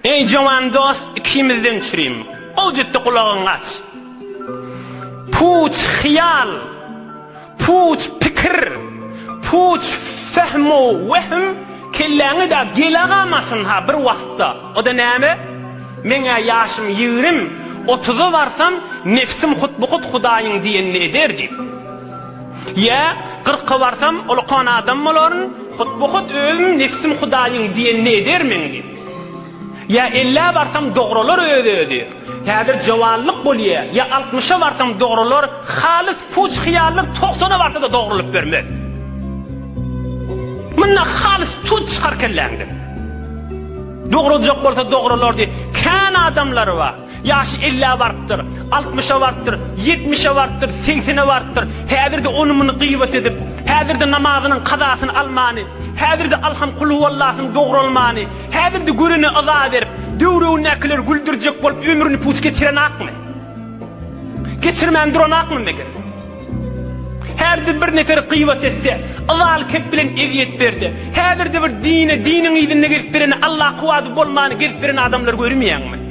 Eý jowan dost ikimizden çürim. Gowjutdy gulagyňy aç. Puç hyýal, puç pikir, puç fehm-u wehm kelläňe-de gelegamasyn-ha bir wagtda. O-da näme? Meň-ä ýaşym ýigrim, otuza barsam, nebsim hutbuhut Hudaýyň diýenini eder diýip. Ýa kyrka barsam, ulukan adam bolaryn, hutbuhut özüm nebsim Hudaýyň diýenini eder meň diýip. Ýa ellä barsam dogralar öz-özi. Häzir jowanlyk bolýa, ýa altmyşa barsam dogralar, halys puç hyýallar togsana barsa-da dogrulyp bermez. Munda halys tut çykar kelläňden. Dogruljak bolsa dogralar diýip, kän adamlar bar. Ýaşy ellä barypdyr, altmyşa barypdyr, ýetmişe barypdyr, segsene barypdyr. Häzir-de ony-muny gybat edip, häzir-de namazynyň kazasyny almany, häzir-de alham kulhuwallasyny dogralmany, häzir-de görene yza berip, döwregindäkileri güldürjek bolup ömrüni puç geçirenakmy? Geçirmän duranakmy meger? Häzir-de bir nefer gybat etse, yzaly kep bilen ezýet berse, häzir-de bir dine, diniň yzynda gezip bereni, Alla kuwwady bolmany gezip beren adamlary görmeýäňmi?